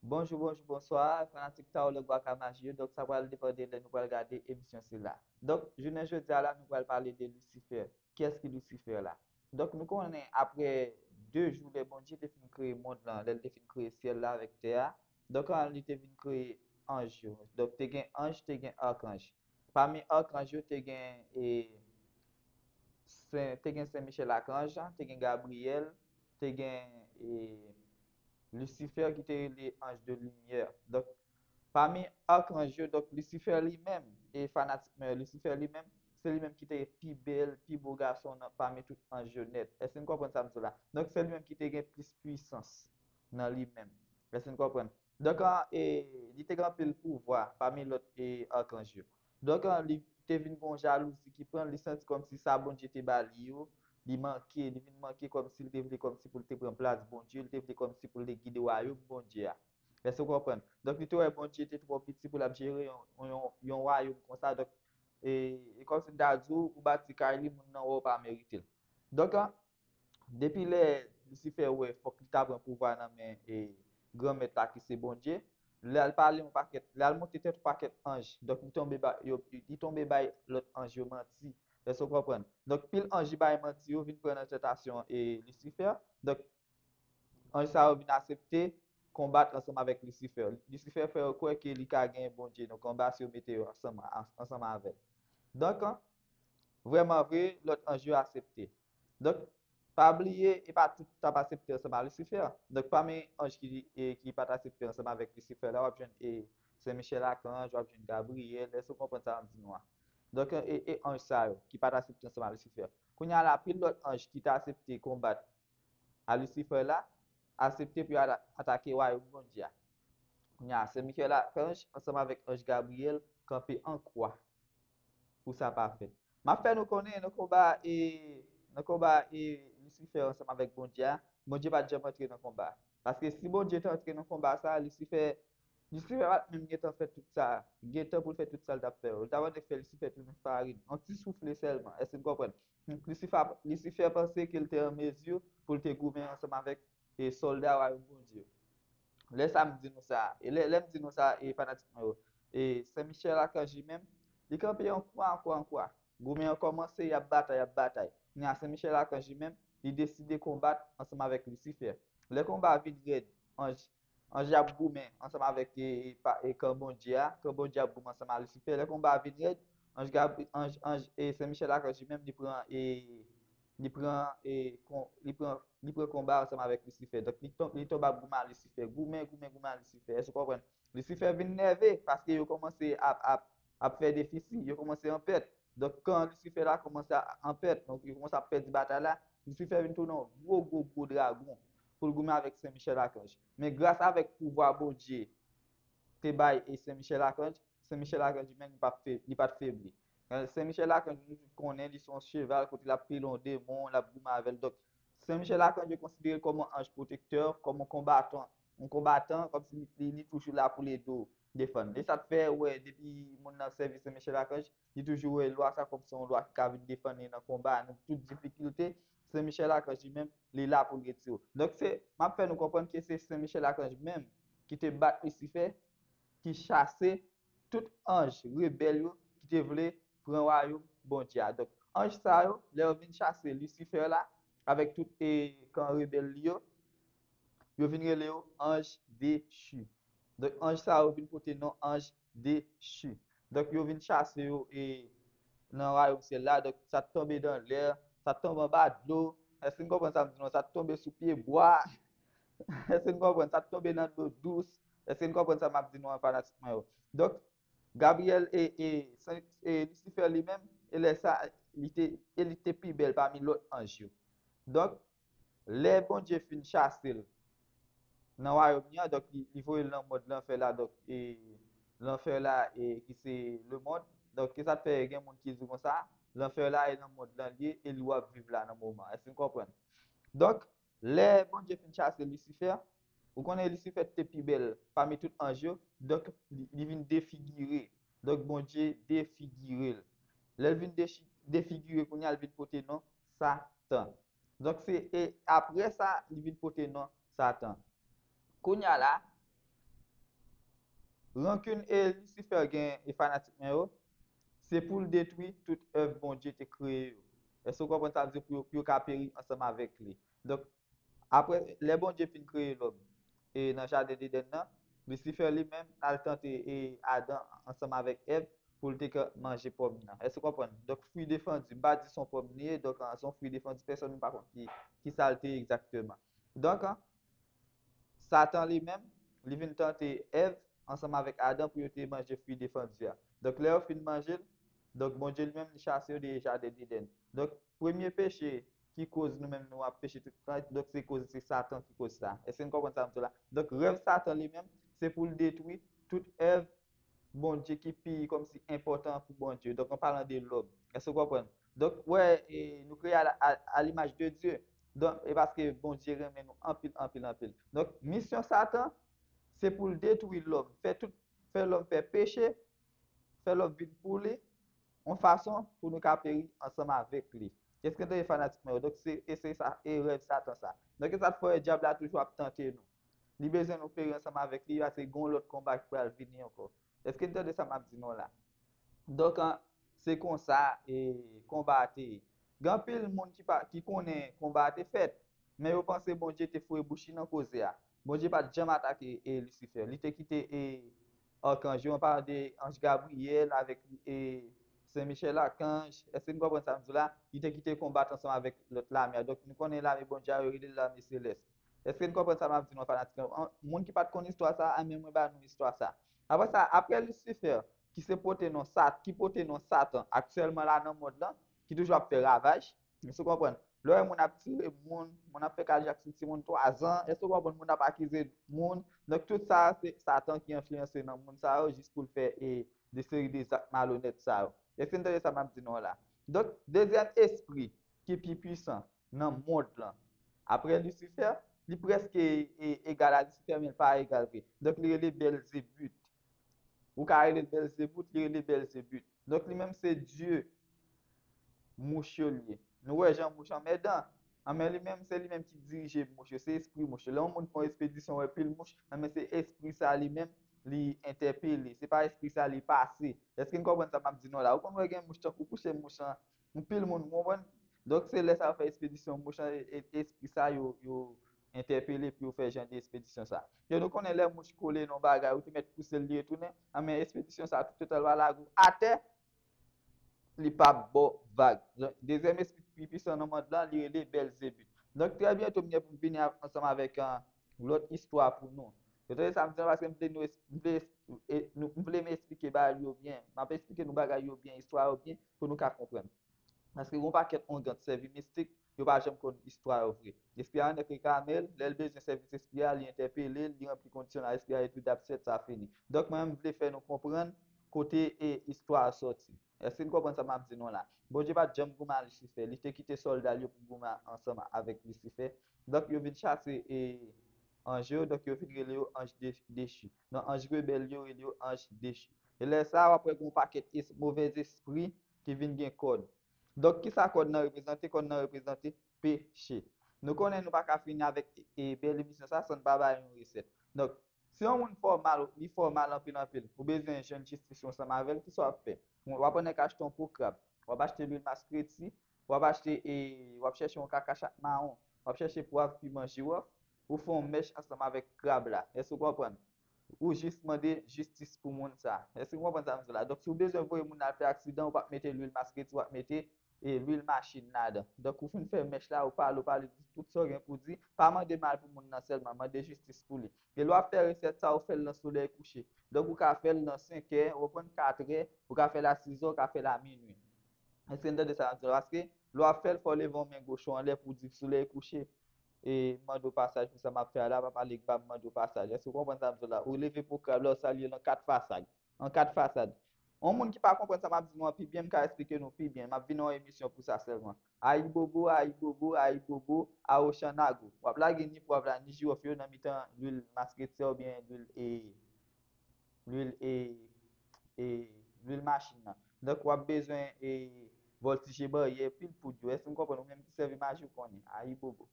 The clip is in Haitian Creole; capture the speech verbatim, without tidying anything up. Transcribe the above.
Bonjou, bonjou, bonswa, fanatik Tawo Lè Gwa Ka Maji yo. Donk, sa pral depann de lè nou pral gade emisyon sila. Donk, jounen jodi a la, nou pral pale de Lisifè. Kiyès ki Lisifè la? Donk, nou konnen apre de jou lè Bondye te fin kreye mond lan, lè l te fin kreye syèl la avèk tè a, donk, an, li te vin kreye anj yo. Donk, te gen anj, te gen akanj. Pami akanj yo, te gen, e, Sen, te gen Sen Michèl Akanj, te gen Gabriyèl, te gen, e, Lisifè ki te rele anj de limyè. Donk, pami akanj yo, donk, Lisifè li menm, e fanatik mwen yo, Lisifè li menm, se li menm ki te pi bèl, pi bo gason nan, pami tout anj yo nèt. Èske n konprann sa m di la? Donk, se li menm ki te gen plis pwisans nan li menm. Èske n konprann? Donk, an, e, li te gen anpil pouvwa pami lòt, e, akanj yo. Donk, an, li te vin gon jalouzi ki pran l, li santi kòmsi sa Bondye te ba li yo, li manke, li vin manke kòmsi li te vle kòmsi pou l te pran plas Bondye, li te vle kòmsi pou l te gide wayòm Bondye a. Èske w konprann? Donk, li te wè Bondye te twò piti pou l ap jere yon, yon, yon wayòm konsa. Donk, e, e kòmsi m ta di w, ou bati kay li, moun nan wè w pa merite l. Donk, an, depi lè Lisifè wè fòk li ta pran pouvwa nan men, e, Granmèt la ki se Bondye, lè al pale yon pakèt, lè al monte tèt yon pakèt anj, donk li tonbe ba, yo, li tonbe bay lòt anj yo manti. Èske w konprann? Donk, pil anj li bay manti yo vin pran nan tantasyon, e, Lisifè. Donk, anj sa yo vin aksepte konbat ansanm avèk Lisifè. Lisifè fè yo kwè ke li ka genyen Bondye, donk anba si yo mete yo ansanm, ansanm avè l. Donk, an, vrèman vre, lòt anj yo aksepte. Donk, pa bliye, e pa tout t ap aksepte ansanm ak Lisifè. Donk, pami anj ki, e, ki pa t aksepte ansanm avèk Lisifè la, w ap jwenn, e, Sen Michèl Akanj, w ap jwenn Gabriyèl, èske w konprann sa m di nou an? Donk, e, e anj sa yo ki pa t aksepte ansanm ak Lisifè. Kounye a la, pil lòt anj ki t aksepte konbat a Lisifè la, aksepte pou yo ata-, atake wayòm Bondye a. Kounye a, Sen Michèl Akanj, ansanm avèk anj Gabriyèl, kanpe an kwa pou sa pa fèt. M ap fè nou konnen nan konba e, nan konba e Lisifè ansanm avèk Bondye a, Bondye pa t janm antre nan konba a. Paske si Bondye te antre nan konba sa, Lisifè, Lisifè pa t menm gentan fè tout sa, gentan pou l fè tout sa l t ap fè yo. L ta mande fè Lisifè tounen farin, yon ti soufle sèlman. Èske n konprann? Donk, Lisifè, Lisifè panse ke l te an mezi pou l te goumen ansanm avèk, e, sòlda wayòm Bondye yo. Lè sa m di nou sa, e lè, lè m di nou sa, e fanatik mwen yo, e Sen Michèl Akanj li menm, li kanpe an kwa, an kwa, an kwa. Goumen an kòmanse, y ap batay, y ap batay. Kounye a, Sen Michèl Akanj li menm, li deside konbat ansanm avèk Lisifè. Lè konba vin rèd, anj, anj ap goumen ansanm avèk, e, e, pa, e, kan Bondye a, kan Bondye ap goumen ansanm ak Lisifè. Lè konba vin rèd, anj Gab-, anj, anj, e, Sen Michèl Akanj li menm, li pran, e, li pran, e, kon, li pran, li pran konba ansanm avèk Lisifè. Donk, li ton-, li tonbe ap goumen ak Lisifè. Goumen, goumen, goumen ak Lisifè. Èske w konprann? Lisifè vin nève paske yo kòmanse ap, ap, ap fè defisi. Yo kòmanse an pèt. Donk, kan Lisifè la kòmanse a, an pèt, donk, yo kòmanse ap pèdi batay la, Lisifè vin tounen yon gwo, gwo, gwo dragon pou l goumen avèk Sen Michèl Akanj. Men gras avèk pouvwa Bondye te bay e Sen Michèl Akanj, Sen Michèl Akanj li menm li pa t fe-, li pa t febli. Sen Michèl Akanj, nou tout konnen, li se yon cheval, kote l ap pile yon demon, l ap goumen avè l. Donk, Sen Michèl Akanj yo konsidere l kòm yon anj pwotektè, kòm yon konbatan, yon konbatan, kòmsi li, li, li toujou la pou l ede w defann. E sa k fè, wè, depi moun nan sèvi Sen Michèl Akanj, li toujou wè lwa sa kòmsi yon lwa ki ka vin defann li nan konba, nan tout difikilte. Sen Michèl Akanj li menm, li la pou l retire w. Donk, se, m ap fè nou konprann ke se Sen Michèl Akanj menm ki te bat Lisifè, ki chase tout anj rebèl yo ki te vle pran wayòm Bondye a. Donk, anj sa yo, lè yo vin chase Lisifè la, avèk tout, e, kan rebèl li yo, yo vin rele yo anj dechi. Donk, anj sa yo vin pote non anj dechi. Donk, yo vin chase yo, e, nan wayòm syèl la. Donk, sa t tonbe nan lè, sa t tonbe anba dlo. Èske n konprann sa m di nou an? Sa t tonbe sou pye bwa. Èske n konprann? Sa t tonbe nan dlo dous. Èske n konprann sa m ap di nou an, fanatik mwen yo? Donk, Gabriyèl e, e, Sen-, e Lisifè li menm, e lè sa, li te, e li te pi bèl pami lòt anj yo. Donk, lè Bondye fin chase l nan wayòm li an, donk li, li voye l nan mond lanfè la, donk, e, lanfè la, e, ki se lemonn. Donk, ki sa k fè gen moun ki di konsa, lanfè la e nan mond lan li ye, e li w ap viv la nan moman. Èske n konprann? Donk, lè Bondye fin chase Lisifè, ou konnen Lisifè te pi bèl pami tout anj yo, donk li, li vin defigire. Donk Bondye defigire l. Lè l vin dechi-, defigire, kounye a l vin pote non Satan. Donk se, e apre sa, li vin pote non Satan. Kounye a la, Rankin e Lisifè gen e fanatik mwen yo, se pou l detwi tout èv Bondye te kreye yo. Èske w konprann sa m di? Pou yo, pou yo ka peri ansanm avèk li. Donk, apre, lè Bondye fin kreye lòm e nan jaden Edenn nan, Lisifè li menm al tante e Adan ansanm avèk Èv pou l te ka manje pòm nan. Èske w konprann? Donk, fwi defandi, m pa di se yon pòm li ye, donk, an, se yon fwi defandi, pèsonn pa konn ki, ki sa l te ye egzakteman. Donk, an, Satan li menm, li vin tante Èv ansanm avèk Adan pou yo te manje fwi defandi a. Donk, lè yo fin manje l, donk, Bondye li menm, li chase yo de jaden Edenn. Donk, premye peche ki koz nou menm nou ap peche tout tan, donk, se koz, se Satan ki koz sa. Èske n konprann sa m di la? Donk, rèv Satan li menm, se pou l detwi tout èv Bondye ki pi kòmsi enpòtan pou Bondye. Donk, an palan de lòm. Èske w konprann? Donk, wè, e, nou kreye a, a, a limaj de Dye. Donk, e paske Bondye renmen nou anpil, anpil, anpil. Donk, misyon Satan, se pou l detwi lòm, fè tout, fè lòm fè peche, fè lòm vin pou li, yon fason pou nou ka peri ansanm avèk li. Èske n tande fanatik mwen yo? Donk, se, e se sa, e rèv Satan sa. Donk, e sa k fè dyab la toujou ap tante nou. Li bezwen nou peri ansanm avèk li, paske gen yon lòt konba ki pral vini ankò. Èske n tande sa m ap di nou la? Donk, an, se konsa, e, konba a te ye. Gen anpil moun ki pa, ki konnen konba a te fèt, men yo panse Bondye te foure bouch li nan koze a. Bondye pa t janm atake, e, Lisifè. Li te kite, e, akanj yo, an palan de anj Gabriyèl avèk, e, Sen Michèl akanj. Èske n konprann sa m di la? Li te kite konbat ansanm avèk lòt lame a. Donk, nou konnen lame Bondye a, yo rele l lame selès. Èske n konprann sa m ap di nou, fanatik yo? An, moun ki pa t konn istwa sa a, men mwen ba nou istwa sa a. Apre sa, apre Lisifè, ki se pote non Sat-, ki pote non Satan aktyèlman la nan mond lan, ki toujou ap fè ravaj, èske w konprann? Lè w wè moun ap tire moun, moun ap fè kadejak sou timoun twa zan, èske w konprann? Moun ap akize moun. Donk, tout sa, se Satan ki enfliyanse nan moun sa yo, jis pou l fè, e, de seri de zak malonèt sa yo. Èske n tande sa m ap di nou an la? Donk, dezyèm espri ki pi pwisan nan mond lan, apre Lisifè, li prèske, e, egal a Lisifè, men l pa egal vre. Donk, li rele Bèlzebit. Ou ka rele l Bèlzebut, li rele Bèlzebut. Donk, li menm se dye mouch yo l ye. Nou wè jan mouch anmèdan. Anben, li menm, se li menm ki dirije mouch yo, se espri mouch yo. Lè yon moun fè yon espedisyon, wè pil mouch, anben, se espri sa li menm, li entèpele. Se pa espri sa li pase. Èske n konprann sa m ap di nou la? Ou konn wè gen mouch tankou kouche mouch an, yon pil moun, ou konprann? Donk, se lè sa yo fè espedisyon mouch an, e, e, espri sa yo, yo entèpele pou yo fè jan de espedisyon sa. Yo, nou konnen lè mouch kole nan bagay, ou te mèt pouse l, li retounen. Anben, espedisyon sa, tout tan l va lage w atè, li p ap ba w vag. Donk, dezyèm espri ki pi pwisan nan mond lan, li rele Bèlzebut. Donk, trè byento, m gen pou m vini a-, ansanm avèk, an, lòt istwa pou nou. Yo tande sa m di la, paske m vle nou es-, m vle es-, e, nou, m vle m esplike bagay yo byen. M ap esplike nou bagay yo byen, istwa yo byen, pou nou ka konprann. Paske gen yon pakèt ongan t sèvi mistik, yo pa janm konn istwa yo vre. Espri a nèk reklame l, lè l bezwen sèvis espri a, li entèpele l, li ranpli kondisyon la, espri a retounen ap sèt, sa fini. Donk, mwen, m vle fè nou konprann kote e istwa a sòti. Èske n konprann sa m ap di nou la? Bondye pa t janm goumen a Lisifè. Li te kite sòlda l yo pou goumen ansanm avèk Lisifè. Donk, yo vin chase e anj yo, donk yo vin rele yo anj de-, dechi. Donk, anj rebèl yo rele yo anj dechi. E lè sa a, w ap wè gen yon pakèt es-, movèz espri ki vin gen kòd. Donk, kisa kòd nan reprezante? Kòd nan reprezante peche. Nou konnen nou pa ka fini avèk, e, bèl emisyon sa san n pa bay yon resèt. Donk, si yon moun fè w mal, li fè w mal anpil, anpil, ou bezwen jwenn jistis ou ansanm avè l, kisa w ap fè? Bon, w ap annik achte yon po krab, w ap achte lwil maskreti, w ap achte, e, w ap chèche yon kaka chat mawon, w ap chèche pwav, piman, jiwòf, ou fè yon mèch ansanm avèk krab la. Èske w konprann? Ou jis mande jistis pou moun sa. Èske w konprann sa m di la? Donk, si w bezwen voye moun al fè aksidan, ou p ap mete lwil maskreti, w ap mete, e, lwil machin ladan. Donk, ou fin fè mèch la, ou pale, ou pale, di tout sa w gen pou di, pa mande mal pou moun nan sèlman, mande jistis pou li. E lè w ap fè resèt sa, ou fè l nan solèy kouche. Donk, ou ka fè l nan senk è, ou pran katrè, ou ka fè l a sizè, ou ka fè l a minui. Èske n tande sa m ap di la? Paske lè w ap fè l, fò w leve yon men goch ou anlè pou w di solèy kouche. E mande w pasaj pou sa m ap fè a la, pa pale k ba m, mande w pasaj. Èske w konprann sa m di la? Ou leve po krab la, ou salye l an kat fasad. An kat fasad. Yon moun ki pa konprann sa m ap di nou an pi byen, m ka esplike nou pi byen. M ap vin nan yon emisyon pou sa sèlman. Ayibobo, ayibobo, ayibobo, awochanago. W ap lage ni pwav la, ni jiwòf yo nan mitan lwil maskreti a oubyen lwil, e, lwil, e, e, lwil machin nan. Donk, w ap bezwen, e, vòltije baryè, pil poud yo. Èske m konprann? Ou menm ki sèvi maji, ou konnen. Ayibobo.